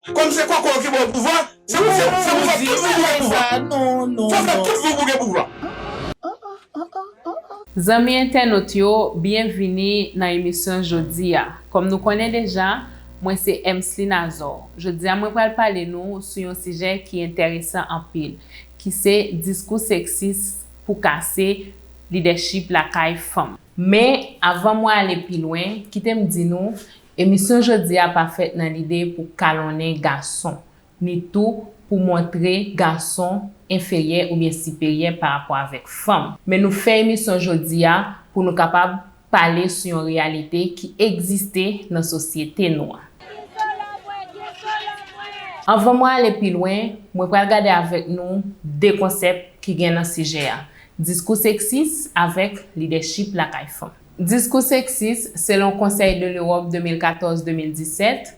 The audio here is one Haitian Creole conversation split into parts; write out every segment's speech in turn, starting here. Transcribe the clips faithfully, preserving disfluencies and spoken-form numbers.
Kòm se kòkò yo ki ba w pouvwa, se pou, se, se pou fè tout vi pou gen pouvwa. Fò fè tout vi pou gen pouvwa. Zanmi entènot yo, byenvini nan emisyon jodi a. Kòm nou konnen deja, mwen se Emsline Azor. Jodi a mwen pral pale nou sou yon sijè ki enteresan anpil, ki se diskou seksis pou kase lidèchip lakay fanm. Men, avan mwen ale pi lwen, kite m di nou, emisyon jodi a pa fèt nan lide pou kalonnen gason, ni tou pou montre gason enferyè oubyen siperyè parapò avèk fanm. Men nou fè emisyon jodi a pou nou kapab pale sou yon reyalite ki egziste nan sosyete nou an. Anvan mwen ale pi lwen, mwen pral gade avèk nou de konsèp ki gen nan sijè a, diskou seksis avèk lidèchip lakay fanm. Diskou seksis, selon Conseil de l'Europe de mil katòz de mil disèt,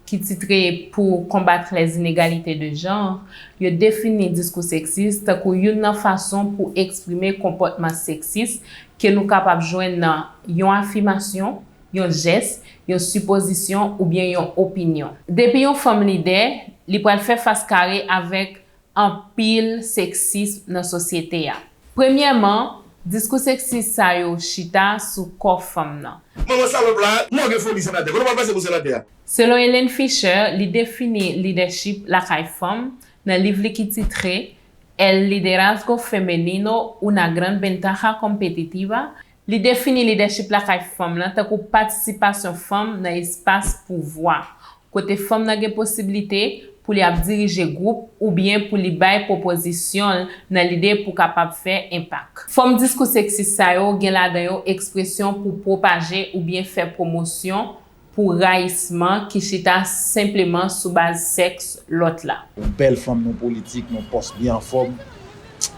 ki titre Pour combattre les inégalités de genre, yo defini diskou seksis tankou youn nan fason pou eksprime konpòtman seksis ke nou kapab jwenn nan yon afimasyon, yon jès, yon sipozisyon oubyen yon opinyon. Depi yon fanm lidè, li pral fè fas kare avèk anpil seksism nan sosyete a. Premyèman, diskou seksis sa yo chita sou kò fanm nan. Manman salòp la, non gen foli senatè. Kote w pral pase pou senatè a? Selon Hélène Fischer, li defini lidèchip lakay fanm nan liv li ki titre El liderazgo femenino, una gran ventaja competitiva. Li defini lidèchip lakay fanm lan tankou patisipasyon fanm nan espas pouvwa, kote fanm nan gen posiblite pou li ap dirije gwoup oubyen pou li bay pwopozisyon l nan lide pou kapab fè enpak. Fòm diskou seksis sa yo gen ladan yo ekspresyon pou pwopaje oubyen fè pwomosyon pou rayisman ki chita senpleman sou baz sèks lòt la. Yon bèl fanm nan politik, nan pòs byen anfòm.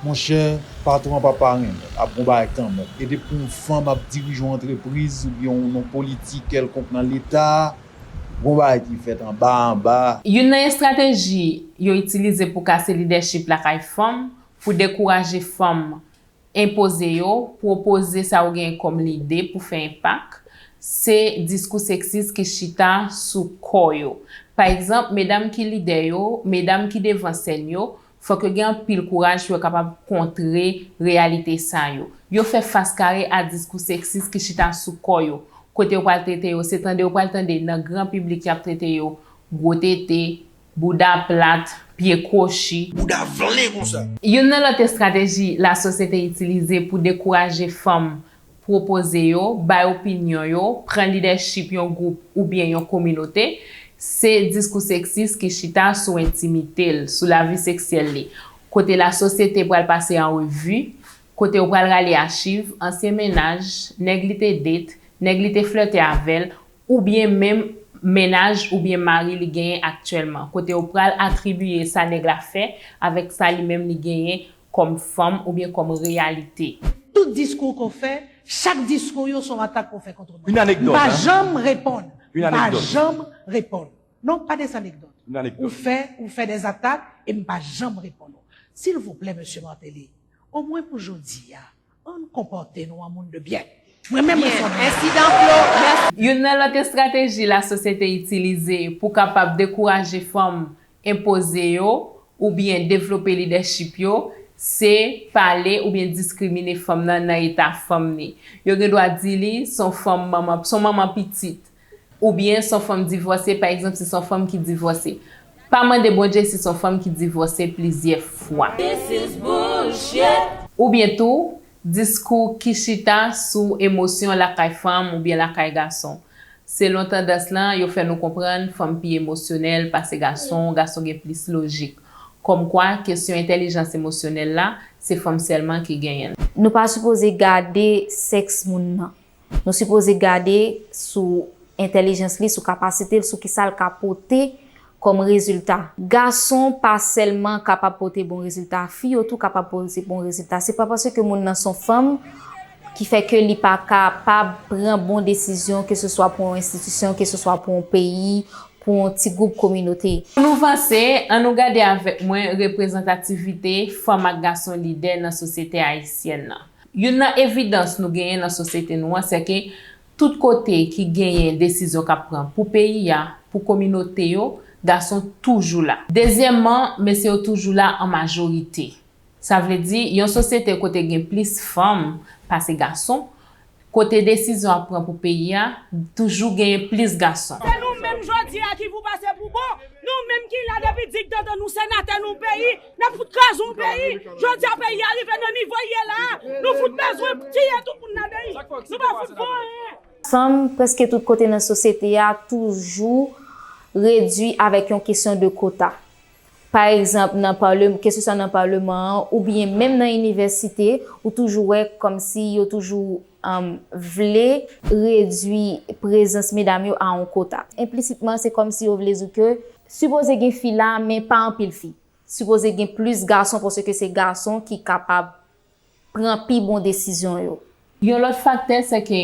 Monchè, patwon an pa pa renmen l, ap gon bagay kanmenm. E depi yon fanm ap dirije yon antrepriz oubyen yon non politik kèlkonk nan leta, gon bagay ki fèt anba anba. Youn nan estrateji yo itilize pou kase lidèchip lakay fanm, pou dekouraje fanm enpoze yo, pwopoze sa yo genyen kòm lide pou fè enpak, se diskou seksis ki chita sou kò yo. Pa egzanp, medam ki lidè yo, medam ki devan sèn yo, fòk yo gen anpil kouraj pou yo kapab kontre reyalite sa yo. Yo fè fas kare a diskou seksis ki chita sou kò yo, kote yo pral trete yo, se tande yo pral tande nan gran piblik y ap trete yo gwo tete, bouda plat, pye kwochi. Bouda vle konsa. Youn nan lòt estrateji lasosyete itilize pou dekouraje fanm pwopoze yo, bay opinyon yo, pran lidèchip yon gwoup oubyen yon kominote, se diskou seksis ki chita sou entimite l, sou lavi seksyèl li, kote lasosyete pral pase an revi, kote yo pral rale achiv, ansyen mennaj, nèg li te date, nèg li te flète avè l, oubyen menm mennaj oubyen mari li genyen aktyèlman, kote yo pral atribiye sa nèg la fè avèk sa li menm li genyen kòm fanm oubyen kòm reyalite. Tout diskou ke w fè, chak diskou yo se yon atak ke w fè kont mwen. Une anecdote, M pa hein? Janm reponn. Une M pa anecdote. Janm reponn. Non, pa de sa anekdòt. Une anecdote. Ou fè, ou fè des attaques e m pa janm reponn ou. Silvouplè, mesye Martelly, omwen pou jodi a, ann konpòte nou an moun de byen. Mwen menm, mwen se yon moun. Ensidan Flo, mèsi. Youn nan lòt estrateji lasosyete itilize pou kapab dekouraje fanm enpoze yo oubyen devlope lidèchip yo, se pale oubyen diskrimine fanm nan nan eta fanm li. Yo gen dwa di li se yon fanm manman, se yon manman pitit, oubyen se yon fanm divòse, pa egzanp, si se yon fanm ki divòse. Pa mande Bondye si se yon fanm ki divòse plizyè fwa. Oubyen tou, diskou ki chita sou emosyon lakay fanm oubyen lakay gason. Selon tandans lan, yo fè nou konprann fanm pi emosyonèl pase gason, gason gen plis lojik. Kòmkwa, kesyon entèlijans emosyonèl la, se fanm sèlman ki genyen l. Nou pa sipoze gade sèks moun nan. Nou sipoze gade sou entèlijans li, sou kapasite l, sou kisa l ka pote kòm rezilta. Gason pa sèlman kapab pote bon rezilta, fi yo tou kapab pote bon rezilta. Se pa paske moun nan se yon fanm ki fè ke li pa kapab pran bon desizyon, keseswa pou yon enstitisyon, keseswa pou yon peyi, pou yon ti gwoup kominote. Pou nou vanse, ann nou gade avèk mwen reprezantativite fanm ak gason lidè nan sosyete ayisyèn nan. Youn nan evidans nou genyen nan sosyete nou an, se ke tout kote ki genyen desizyon k ap pran pou peyi a, pou kominote yo, Gason toujou la. Dezyèmman, mesye yo toujou la an majorite. Sa vle di, yon sosyete kote gen plis fanm pase gason, kote desizyon ap pran pou peyi a, toujou genyen plis gason. Se nou menm jodi a ki pou pase pou bon. Nou menm ki la depi dikdantan nou senatè nou peyi, n ap fout kraze yon peyi. Jodi a peyi a rive nan nivo l ye la, nou fout bezwen tiye tout moun nan peyi. Nou pa fout fè anyen. Fanm prèske tout kote nan sosyete a toujou redui avèk yon kesyon de kota. Pa egzanp, nan palem, keseswa nan paleman an oubyen menm nan inivèsite, ou toujou wè kòmsi yo toujou um, vle redui prezans medam yo a yon kota. Enplisitman, se kòmsi yo vle di ke sipoze gen fi la, men pa anpil fi. Sipoze gen plis gason paske se gason ki kapab pran pi bon desizyon yo. Yon lòt faktè, se ke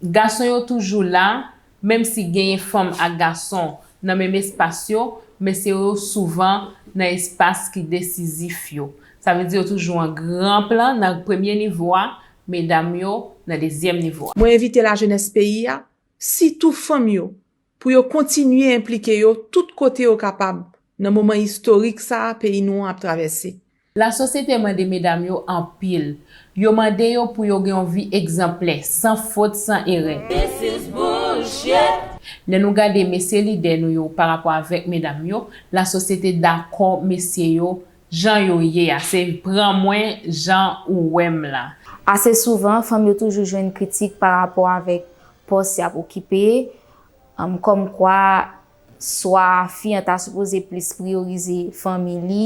gason yo toujou la, menm si genyen fanm ak gason nan menm espas yo, mesye yo souvan nan espas ki desizif yo. Sa vle di yo toujou an gran plan nan premye nivo a, medam yo nan dezyèm nivo a. Mwen envite lajenès peyi a, sitou fanm yo, pou yo kontinye enplike yo tout kote yo kapab nan moman istorik sa a peyi nou an ap travèse. Lasosyete mande medam yo anpil. Yo mande yo pou yo gen yon vi egzanplè, san fot, san erè. Lè nou gade mesye lidè nou yo parapò avèk medam yo, lasosyete dakò mesye yo jan yo ye a, se pran mwen jan ou wè m la. Ase souvan, fanm yo toujou jwenn kritik parapò avèk pòs y ap okipe, um, kòmkwa swa fi an ta sipoze plis priyorize fanmi li,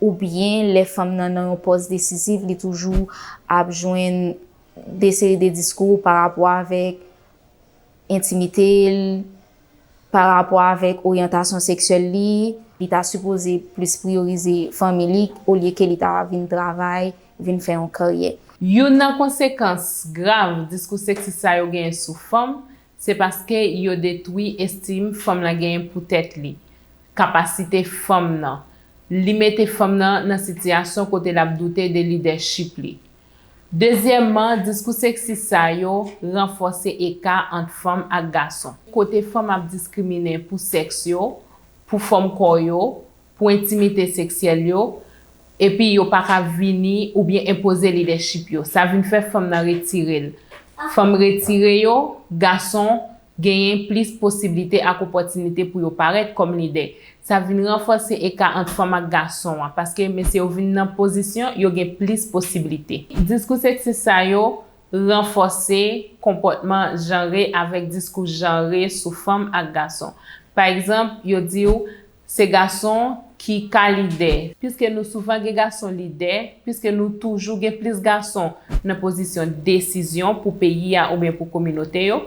oubyen lè fanm nan nan yon pòs desizif, li toujou ap jwenn de seri de diskou parapò avèk entimite l, parapò avèk oryantasyon seksyèl li, li ta sipoze plis priyorize fanmi li olye ke li ta vin travay, vin fè yon karyè. Youn nan konsekans grav diskou seksis sa yo genyen sou fanm, se paske yo detwi estim fanm lan genyen pou tèt li, kapasite fanm nan. Li mete fanm nan nan sitiyasyon kote l ap doute de lidèchip li. Dezyèmman, diskou seksis sa yo ranfòse eka ant fanm ak gason, kote fanm ap diskriminen pou sèks yo, pou fòm kò yo, pou entimite seksyèl yo, epi yo pa ka vini oubyen enpoze lidèchip yo. Sa vin fè fanm nan retire l. Fanm retire yo, gason genyen plis posiblite ak opòtinite pou yo parèt kòm lidè. Sa vin ranfòse eka ant fanm ak gason an, paske mesye yo vin nan pozisyon, yo gen plis posiblite. Diskou seksis sa yo ranfòse konpòtman janre avèk diskou janre sou fanm ak gason. Pa egzanp, yo di w se gason ki ka lidè. Piske nou souvan gen gason lidè, piske nou toujou gen plis gason nan pozisyon desizyon pou peyi a oubyen pou kominote yo,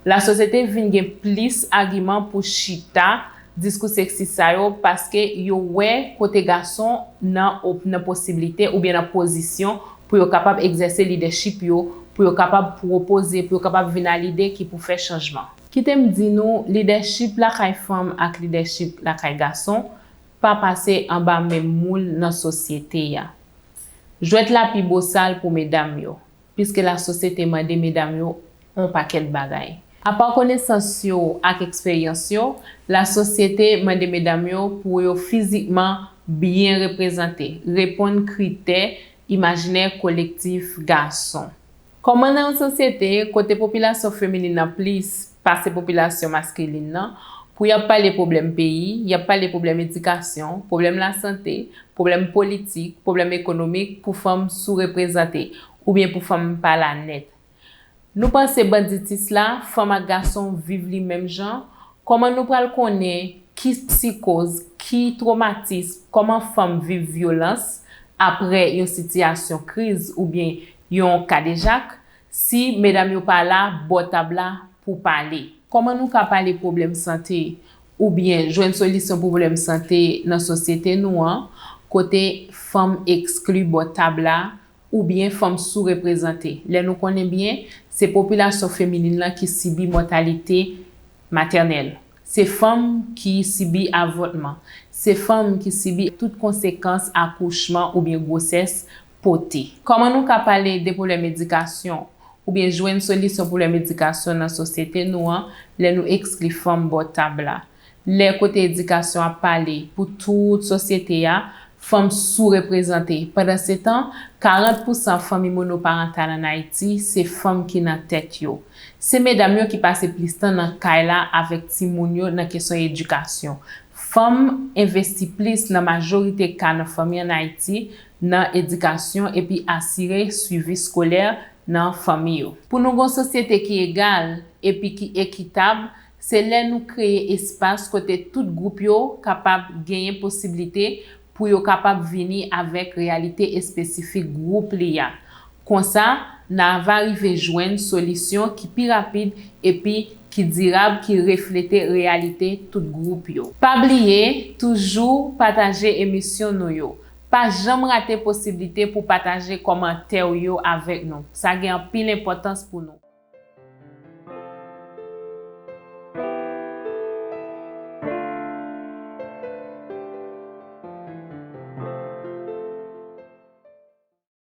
lasosyete vin gen plis agiman pou chita diskou seksis sa yo, paske yo wè kote gason nan nan posiblite oubyen nan pozisyon pou yo kapab egzèse lidèchip yo, pou yo kapab pwopoze, pou yo kapab vin a lide ki pou fè chanjman. Kite m di nou, lidèchip lakay fanm ak lidèchip lakay gason pa pase anba menm moul nan sosyete a. Jwèt la pi bosal pou medam yo, piske lasosyete mande medam yo yon pakèt bagay. Apa konesans yo ak eksperyans yo, lasosyete mande medam yo pou yo fizikman byen reprezante, reponn kritè imajinè kolektif gason. Kòman nan yon sosyete kote popilasyon feminin nan plis pase popilasyon maskilin nan, pou y ap pale pwoblèm peyi, y ap pale pwoblèm edikasyon, pwoblèm lasante, pwoblèm politik, pwoblèm ekonomik pou fanm soureprezante, oubyen pou fanm pa la nèt? Nou panse banditis la, fanm ak gason viv li menm jan? Kòman nou pral konnen ki psikoz, ki twomatis, kòman fanm viv vyolans apre yon sitiyasyon kriz oubyen yon kadejak, si medam yo pa la bò tab la pou pale? Kòman nou ka pale pwoblèm sante oubyen jwenn solisyon pwoblèm sante nan sosyete nou an, kote fanm ekskli bò tab la, oubyen fanm soureprezante? Lè nou konnen byen, se popilasyon feminin lan ki sibi mòtalite matènèl. Se fanm ki sibi avòtman. Se fanm ki sibi tout konsekans akouchman oubyen gwosès pote. Kòman nou ka pale de pwoblèm edikasyon oubyen jwenn solisyon pwoblèm edikasyon nan sosyete nou an lè nou ekskli fanm bò tab la? Lè kote edikasyon ap pale pou tout sosyete a, fanm soureprezante. Pandansetan, karant pousan fanmi monoparantal ann Ayiti, se fanm ki nan tèt yo. Se medam yo ki pase plis tan nan kay la avèk timoun yo nan kesyon edikasyon. Fanm envesti plis nan majorite ka nan fanmi ann Ayiti nan edikasyon epi asire swivi skolè nan fanmi yo. Pou nou gen yon sosyete ki egal epi ki ekitab, se lè nou kreye espas kote tout gwoup yo kapab genyen posiblite pou yo kapab vini avèk reyalite espesifik gwoup li a. Konsa, n a va rive jwenn solisyon ki pi rapid epi ki dirab ki reflete reyalite tout gwoup yo. Pa bliye, toujou pataje emisyon nou yo. Pa janm rate posiblite pou pataje kòmantè w yo avèk nou. Sa gen anpil enpòtans pou nou.